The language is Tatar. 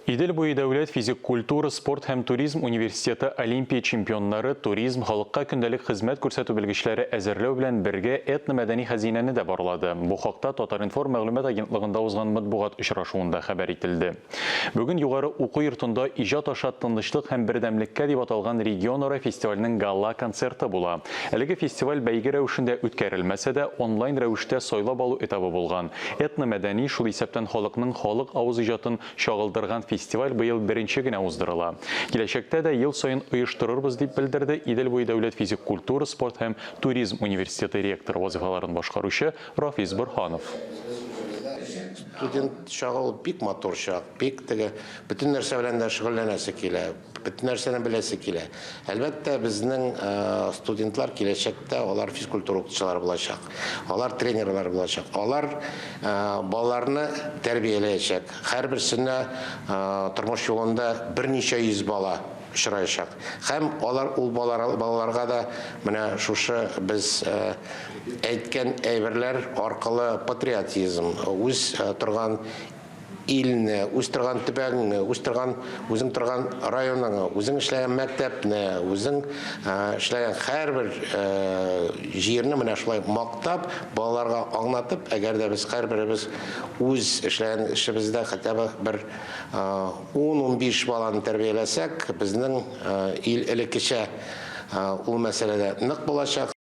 Идел буе дәүләт физик культура, спорт һәм туризм университеты Олимпия чемпионнары, туризм, халыкка көндәлек хезмәт күрсәтү белгечләре әзерләү белән бергә этномәдәни хәзинәне дә барлады. Бу хакта Татар-информ мәгълүмат агентлыгында узган матбугат очрашуында хәбәр ителде. Бүген югары уку йортында Иҗат аша тынычлык һәм бердәмлеккә дип аталган регионара фестивальнең гала-концерты була. Әлеге фестиваль бәйге рәвешендә үткәрелмәсә дә, онлайн рәвештә сайлап алу этабы булган. Этномәдәни, шул исәптән халыкның халык авыз иҗатын чагылдырган фестиваль быел беренче генә уздырыла. Киләчәктә дә ел саен оештырырбыз, дип белдерде Идел буе дәүләт физик культура, спорт һәм туризм университеты ректоры вазыйфаларын башкаручы Рафис Борһанов. Студент чагы ул бик матур чак, бик теге бөтен нәрсә белән дә шөгыльләнәсе килә, бөтен нәрсәне беләсе килә. Әлбәттә, безнең студентлар киләчәктә алар физкультура укытучылары булачак. Алар тренерлар булачак. Алар балаларны тәрбияләячәк. Һәрберсенә тормыш юлында берничә йөз бала очраячак. Һәм алар ул балаларга да менә шушы без әйткән әйберләр аркылы патриотизм, үз торган илне, үз торган төбәгеңне, үз торган, үзең торган районыңны, үзең эшләгән мәктәпне, үзең эшләгән һәрбер җирне менә шулай мактап, балаларга аңлатып, әгәр дә без һәрберебез үз эшләгән эшебездә хотя бы бер 10-15 баланы тәрбияләсәк, безнең ил элеккечә ул мәсьәләдә нык булачак.